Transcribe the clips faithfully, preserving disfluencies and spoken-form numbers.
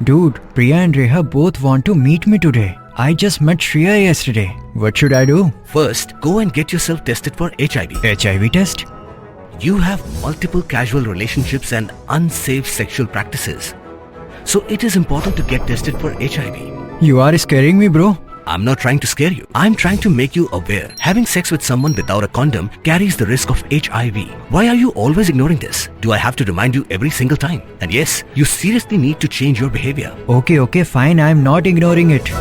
Dude, Priya and Reha both want to meet me today. I just met Shreya yesterday. What should I do? First, go and get yourself tested for H I V. H I V test? You have multiple casual relationships and unsafe sexual practices. So it is important to get tested for H I V. You are scaring me, bro. I'm not trying to scare you. I'm trying to make you aware. Having sex with someone without a condom carries the risk of H I V. Why are you always ignoring this? Do I have to remind you every single time? And yes, you seriously need to change your behavior. Okay, okay, fine. I'm not ignoring it.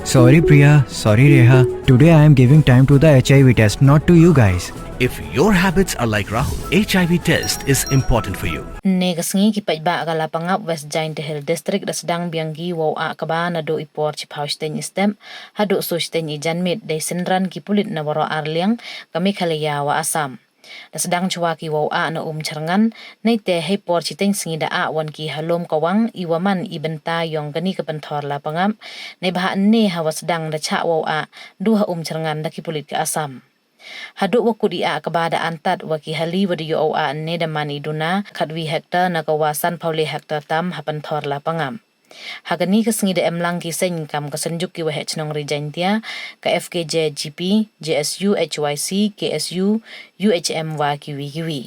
Sorry, Priya. Sorry, Reha. Today I am giving time to the H I V test, not to you guys. If your habits are like Rahul, H I V test is important for you. Ne ka sngi ki paidbah ka Lapangap, West Jaintia Hills District da sdang biang ki wow ah kba naduh i por chiphaw shiteng i step haduh soo shiteng i janmiet, dei synran ki pulit na waroh ar liang ka Meghalaya wa Assam. Da sdang chwa ki wow ah na Umchyrngan, neite hei por shiteng sngi da ah wan ki ha Lum Kawang, i wa man i bynta yong kani ka pynthor Lapangap, neibhah ne ha wa sdang da chah wow ah du ha Umchyrngan da ki pulit ka Assam. Haduh wa kut i ah kba da antad wa ki hali wa da yoh wow ah ne da man i duna khatwi hektar na ka wa sanphaw le hektar tam ha pynthor Lapangap. Ha kani ka sngi da em lang ki seng kam ka Synjuk ki Waheh Chnong Ri Jaintia, ka F K J G P, J S U, H Y C, K S U, U H M wa kiwi kiwi.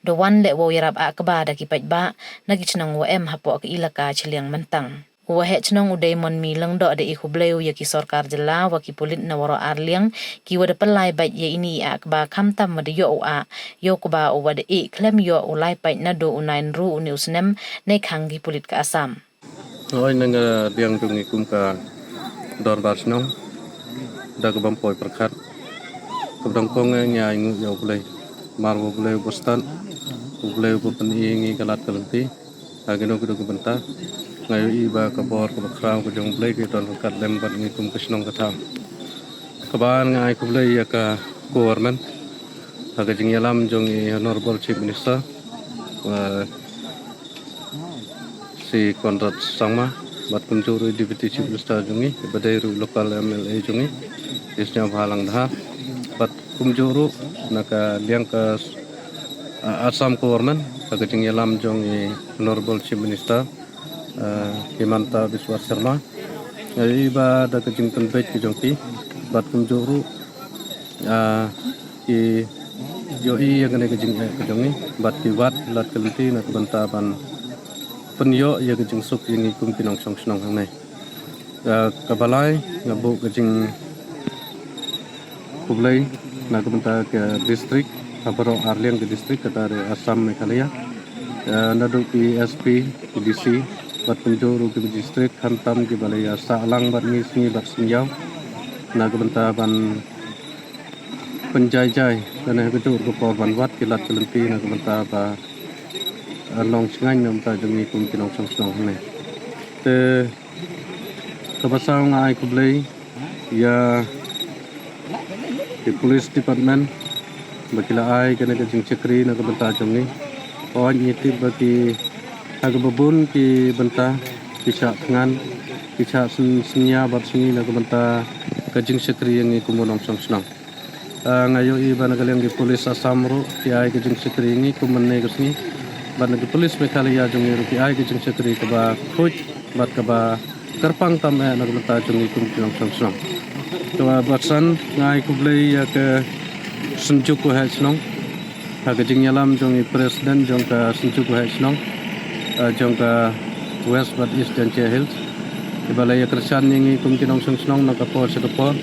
Da wan leh wow ïarap ah kba da ki paidbah na ki chnong wa em hapoh ka ilaka Chilliang Myntang. U Waheh Chnong u Dei Monmi Lyngdoh da i khublei u ïa ki sorkar jylla wa ki pulit na waroh ar liang ki wa da pynlai beit ïa ini i ah kba khamtam wa da yoh u ah, yow kba u wa da ih khlem yoh u lai peit naduh u nine ruh une u snem, ne khang ki pulit ka Assam. Hooid, na ka liang jong ngi kum ka dorbar shnong, da ka bym poi pyrkhat, ka bym dang kong ngi ai nguh ïa U Blei. Mar wa U Blei u ba stad, U Blei u ba pyni ngi ka lad ka lynti ha kino kino ki bynta. Nga ïohi ba ka bor ka ba khraw ka jong U Blei ka don ryngkat lem bad ngi kum ka shnong ka thaw. Kaba ar nga ai khublei ïa ka government ha ka jingïalam jong i Honorable Chief Minister, uh, Shri Conrad Sangma, bad kumjuh ruh i Deputy Chief Minister jong ngi, ba dei ruh local M L A jong ngi, i Sniawbhalang Dhar, bad kumjuh ruh na ka liang ka, uh, Assam government ha ka jingïalam jong i Honorable Chief Minister, uh, Himanta Biswa Sarma. Nga ïohi ba da ka jingpynbeit ka jong ki, bad kumjuh ruh, uh, ki ïohi ïa kane ka jingeh ka jong ngi, bad ki wad lad ka lynti na ka bynta ban pynïoh ïa ka jingsuk ïa ngi kum ki nongshong shnong hangne. Uh, kaba lai, nga buh ka jing khublei na ka bynta ka district, ha baroh ar liang ka district, kata dei Assam, Meghalaya. Eh, naduh ki S P, ki D C, bad kumjuh ruh ki magistrate, khamtam ki ba la ïa sah lang bad ngi sngi bad sngi ïaw na ka bynta ban pynjai jai, lane ha kajuh ka por ban wad ki lad ki lynti na ka bynta ba, eh, long shngaiñ na ka bynta jong ngi kum ki nongshong shnong hangne. Te kaba saw nga ai khublei ïa ki police department ba ki la ai kane ka jingshakri na ka bynta jong ngi. Hooid, ngi tip ba ki ha kaba bun ki bynta ki shah thngan, ki shah syn-, synñia bad sngi na ka bynta ka jingshakri ïa ngi kum u nongshong shnong. Ah, nga ïohi ba na ka liang ki police Assam ruh ki ai ka jingshakri ïa ngi kum mynne ka sngi. Bad na ki police Meghalaya jong ngi ruh ki ai ka jingshakri kaba khuid bad kaba kyrpang tam eh na ka bynta jong ngi kum ki nongshong shnong. Te kaba san, nga ai khublei ïa ka Synjuk Waheh Chnong ha ka jingïalam jong i president jong ka Synjuk Waheh Chnong, eh, jong ka West bad East Jaintia Hills, ki ba la ïa kyrshan ïa ngi kum ki nongshong shnong na ka por sha ka por.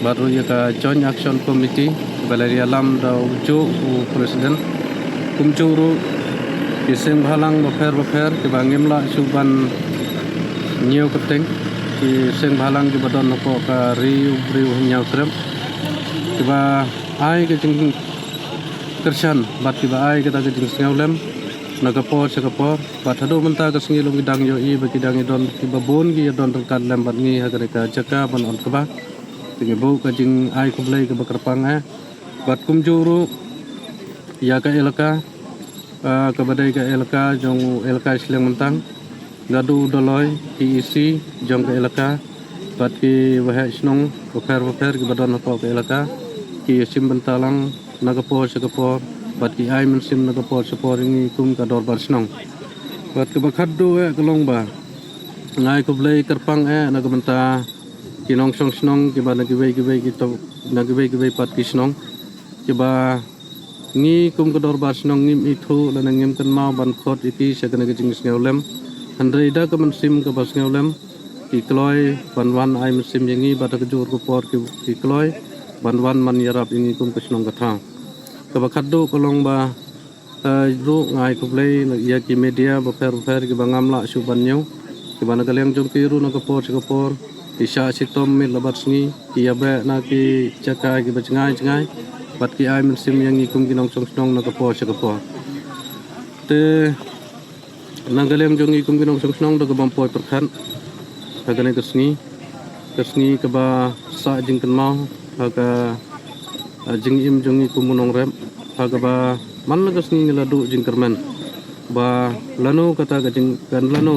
Bad ruh ïa ka Joint Action Committee, ki ba la ïalam da u juh u president. Kumjuh ruh ki seng bhalang bapher bapher, ki ba ngim lah shuh ban ñiew kyrteng, ki seng bhalang ki ba don hapoh ka ri u briew u hynñiewtrep, ki ba ai ka jingkyrshan bad ki ba ai kata ka jingsngewlem na ka por sha ka por. Bad haduh mynta ka sngi long ki dang ïohi ba ki dang ïa don, ki ba bun ki ïa don ryngkat lem bad ngi ha kane ka jaka ban ong kaba. Te ngi buh ka jingai khublei kaba kyrpang eh. Bad kumjuh ruh ïa ka elaka, ah, kaba dei ka elaka jong u elaka Shillong Myntang, naduh u Doloi, ki E C jong ka elaka, bad ki waheh shnong bapher bapher ki ba don hapoh ka elaka, ki ïa shim bynta lang na ka por sha ka por, bad ki ai mynsiem na ka por sha ka por ïa ngi kum ka dorbar shnong. Bad kaba khatduh eh ka long ba nga ai khublei kyrpang eh na ka bynta ki nongshong shnong kiba na kiwei kiwei ki to, na kiwei kiwei pat ki shnong kiba ngi kum ka dorbar shnong ngim ithuh lane ngim kynmaw ban khot ïa ki sha kane ka jingsngewlem. Hynrei da ka mynsiem kaba sngewlem ki kloi ban wan ai mynsiem ïa ngi bad ha ka jur ka por ki, ki kloi ban wan man ïarap ïa ngi kum ka shnong ka thaw. Kaba khatduh ka long ba, eh, ruh nga ai khublei ïa ki media bapher bapher kiba ngam lah shuh ban ñiew, kiba na ka liang jong ki ruh na ka por sha ka por ki shah shitom miet la bad sngi, ki ïabeh na ki jaka kiba jngai jngai bad ki ai mynsiem ïa ngi kum ki nongshong shnong na ka por sha ka por. Te na ka liang jong ngi kum ki nongshong shnong da kaba ym poi pyrkhat ha kane ka sngi, ka sngi kaba sah jingkynmaw ha ka, ah, jingim jong ngi kum u nongrep, ha kaba man la ka sngi ngi la duh jingkyrmen ba lano kata ka jing, kan lano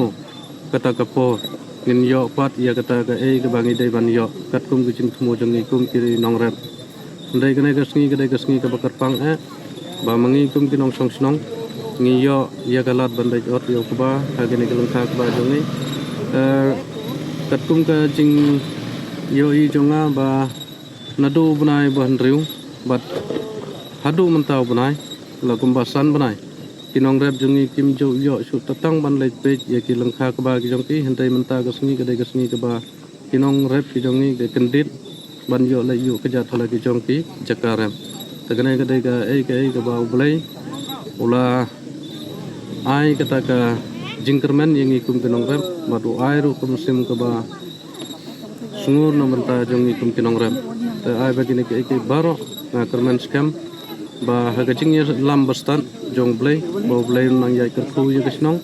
kata ka por ngin ïoh pat ïa kata kaei kaba ngi dei ban ïoh katkum ka jingthmu jong ngi kum ki nongrep. Hynrei kane ka sngi ka dei ka sngi kaba kyrpang eh ba ma ngi kum ki nongshong shnong ngi ïoh ïa ka lad ban leit ot ïa u kba ha kane ka lyngkha kba jong ngi. Eh, katkum ka jingïohi jong nga ba naduh u bnai ba hynriew bad haduh mynta u bnai la kumba san bnai ki nongrep jong ngi kim ju ïoh shuh tang ban leit peit ïa ki lyngkha kba ki jong ki. Hynrei mynta ka sngi ka dei ka sngi kaba ki nongrep ki jong ngi ki kyndit ban ïoh leit ïuh kjat ha la ki jong ki jaka rep. Te kane ka dei kaei kaei kaba U Blei u la ai kata ka jingkyrmen ïa ngi kum ki nongrep bad u ai ruh ka mynsiem kaba sngur na bynta jong ngi kum ki nongrep. Te ai ba kine kiei kiei baroh nga kyrmen skhem ba ha ka jingïalam bastad jong U Blei ba U Blei un nang ïaid kyrkhu ïa ka shnong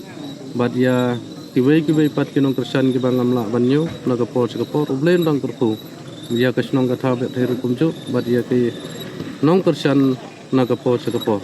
bad ïa kiwei kiwei pat ki nongkyrshan kiba ngam lah ban ñiew na ka por sha ka por, U Blei un nang kyrkhu ïa ka shnong ka thaw bad thei ruh kumjuh bad ïa ki nongkyrshan na ka por sha ka por.